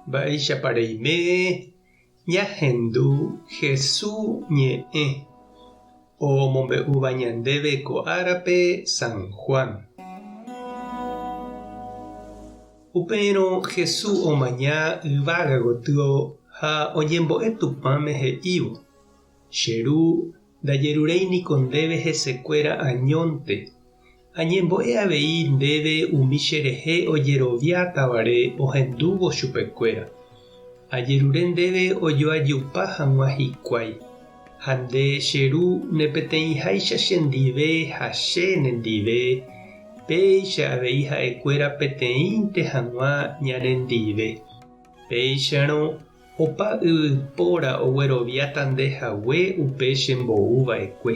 Mba'éichapa reime ñahendu Hesu ñe'ẽ omombe'úva ñandéve ko árape San Juan. Upérõ Hesu omaña yvága gotyo ha oñembo'e Tupãme he'ívo, Che Ru, ndajeruréi niko ndéve hesekuéra añónte, Añembo'e avei ndéve umi cherehe ojeroviátavare ohendúvo chupekuéra. Ajerure ndéve ojoajupa hag̃ua hikuái, ha nde, che Ru, ne peteĩháicha chendive ha che nendive, péicha avei ha'ekuéra peteĩnte hag̃ua ñanendive. Péicharõ, opa yvypóra ogueroviáta nde hague upe chembou va'ekue.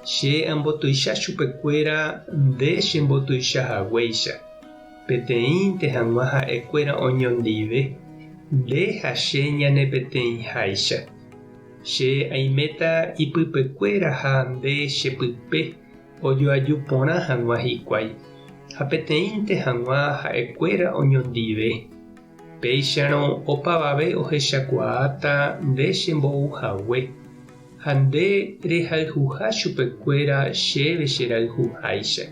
Che ambotuicha chupekuéra nde chembotuicha haguéicha, peteĩnte hag̃ua ha'ekuéra oñondive, nde ha che ñane peteĩháicha. Che aiméta ipypekuéra ha nde chepype ojoaju porã hag̃ua hikuái, ha peteĩnte hag̃ua ha'ekuéra oñondive. Péicharõ opavave ohechakuaáta nde chembou hague, ha nde rehayhuha chupekuéra chéve cherayhuháicha.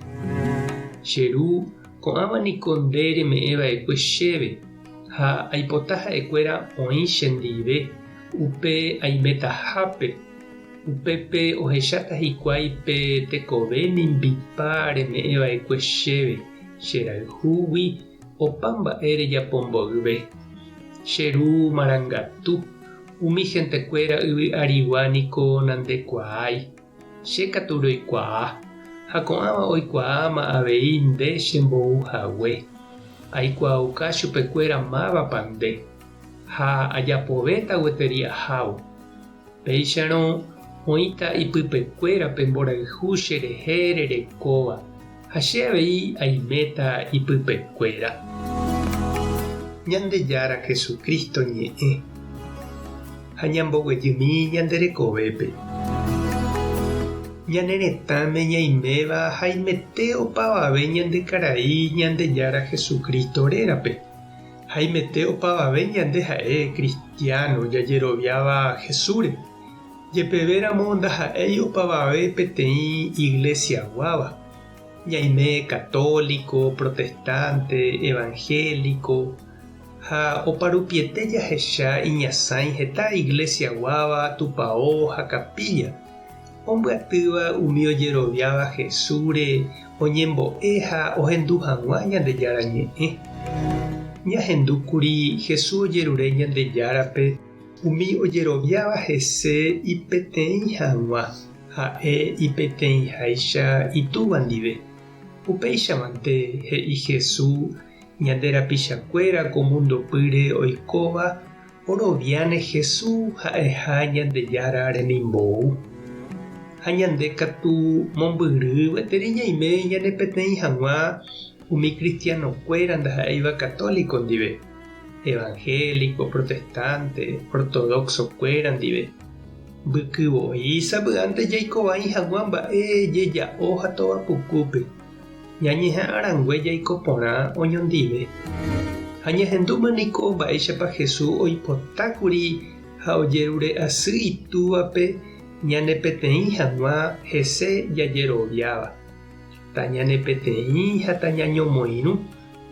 Che Ru, ko'ãva niko nde reme'ẽ va'ekue chéve, ha aipota ha'ekuéra oĩ chendive upe aimetahápe, upépe ohecháta hikuái pe tekove mimbipa reme'ẽ va'ekue chéve cherayhúgui Opa mba'e rejapo mboyve. Che Ru marangatu, umi hentekuéra yvy arigua niko nandekuaái, che katu roikuaa, ha ko'ãva oikuaáma avei nde chembou hague. Aikuaauka chupekuéra mávapa nde, ha ajapovéta gueteri ahávo. Péicharõ oĩta ipypekuéra pe mborayhu cherehe rerekóva, ha che avei aiméta ipypekuéra. Ñandejára Jesucristo ñe'ẽ ha ñamboguejymi ñande rekovépe. Ñane retãme ñaiméva haimete opavave ñande karai Ñandejára Jesucristo rérape. Haimete opavave ñande ha'e kristiáno jajeroviáva Jesúsre, jepevéramo ndaha'éi opavave peteĩ iglesiaguáva, ñaime católico, protestante, evangélico, ha oparupiete jahecha iñasãi heta iglesiaguáva, tupao ha capilla, ombyatýva umi ojeroviáva Jesúsre oñembo'e ha ohendu hag̃ua Ñandejára Ñe'ẽ. Ñahendúkuri Jesús ojerure Ñandejárape umi ojeroviáva hese ipeteĩ hag̃ua, ha'e ipeteĩháicha Itúva ndive. Upéichamante he'i Jesús ñande rapichakuéra ko mundopýre oikóva Oroviáne Hesu ha'eha Ñandejára remimbou. Ha ñande katu mombyry gueteri ñaime ñane peteĩ hag̃ua umi kristianokuéra ndaha'éiva católico ndive, evangélico, protestante, ortodoxo-kuéra ndive. Mbyky voi sapy'ánte jaikovai hag̃ua mba'e jeja'o ha tova pukúpe. Ñañeha'ã rangue jaiko porã oñondive. Ha ñahendúma niko mba'éichapa Jesús oipota kuri ha ojerure asy Itúvape ñanepeteĩ hag̃ua hese jajeroviáva. Tañanepeteĩ ha tañañomoirũ,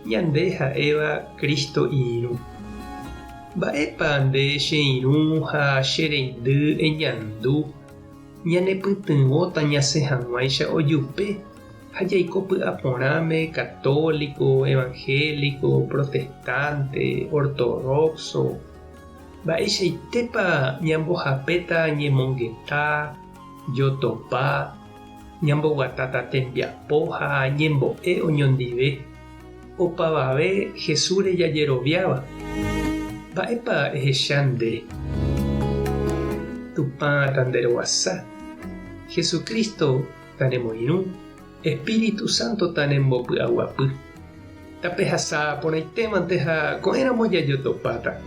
ñande ha'éva Cristo irũ. Mba'épa nde che irũ ha che reindy eñandu ñanepytyvõta ñasẽ hag̃uáicha ojupe ha jaiko py'aporãme católico, evangélico, protestante, ortodoxo. Mba'eichaitépa ñambohapéta ñemongeta, jotopa, ñamboguatáta tembiapo ha ñembo'e oñondive, opavave Jesúsre jajeroviáva. Mba'épa ehecha nde? Tupã tanderoguasa, Jesucristo tanemoirũ, Espíritu Santo tanembopy'aguapy. Tapehasa porãitémante ha ko'ẽramo jajotopáta.